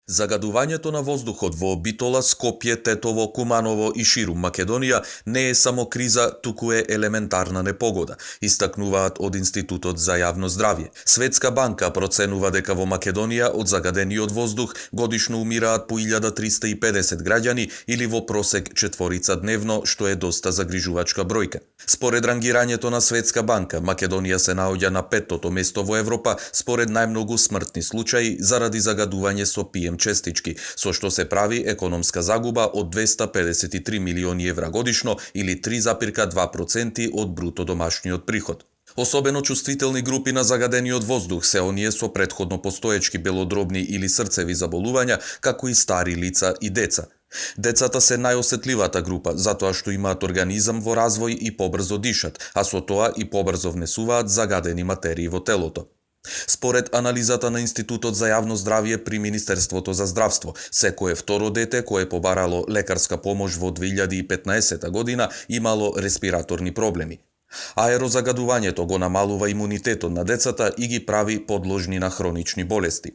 Загадувањето на воздухот во Битола, Скопје, Тетово, Куманово и ширум Македонија не е само криза, туку е елементарна непогода, истакнуваат од Институтот за јавно здравје. Светска банка проценува дека во Македонија од загадениот воздух годишно умираат по 1350 граѓани или во просек четворица дневно, што е доста загрижувачка бројка. Според рангирањето на Светска банка, Македонија се наоѓа на 5-тото место во Европа според најмногу смртни случаи заради загадување со PM честички, со што се прави економска загуба од 253 милиони евра годишно или 3,2% од бруто домашниот приход. Особено чувствителни групи на загадениот воздух се оние со претходно постоечки белодробни или срцеви заболувања, како и стари лица и деца. Децата се најосетливата група, затоа што имаат организам во развој и побрзо дишат, а со тоа и побрзо внесуваат загадени материи во телото. Според анализата на Институтот за јавно здравје при Министерството за здравство, секое второ дете кое побарало лекарска помош во 2015 година имало респираторни проблеми. Аерозагадувањето го намалува имунитетот на децата и ги прави подложни на хронични болести.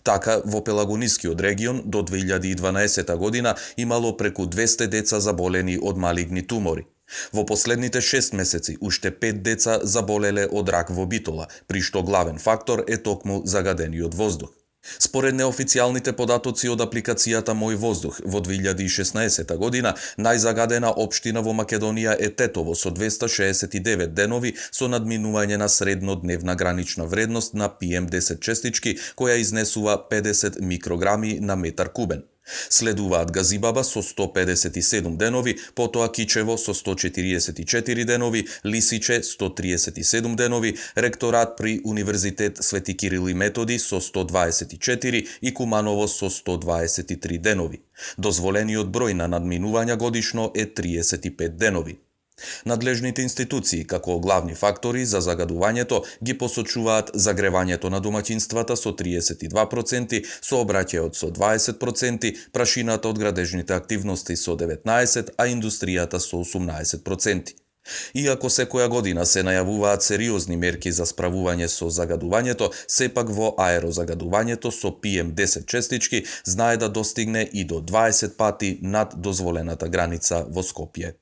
Така, во Пелагонискиот регион до 2012 година имало преку 200 деца заболени од малигни тумори. Во последните 6 месеци уште 5 деца заболеле од рак во Битола, при што главен фактор е токму загадениот воздух. Според неофицијалните податоци од апликацијата Мој воздух, во 2016 година најзагадена општина во Македонија е Тетово со 269 денови со надминување на среднодневна гранична вредност на PM10 честички која изнесува 50 микрограми на метар кубен. Следуваат Газибаба со 157 денови, потоа Кичево со 144 денови, Лисиче 137 денови, Ректорат при Универзитет Свети Кирил и Методи со 124 и Куманово со 123 денови. Дозволениот број на надминувања годишно е 35 денови. Надлежните институции, како главни фактори за загадувањето, ги посочуваат загревањето на домаќинствата со 32%, сообраќајот со 20%, прашината од градежните активности со 19%, а индустријата со 18%. Иако секоја година се најавуваат сериозни мерки за справување со загадувањето, сепак во аерозагадувањето со PM10 честички знае да достигне и до 20 пати над дозволената граница во Скопје.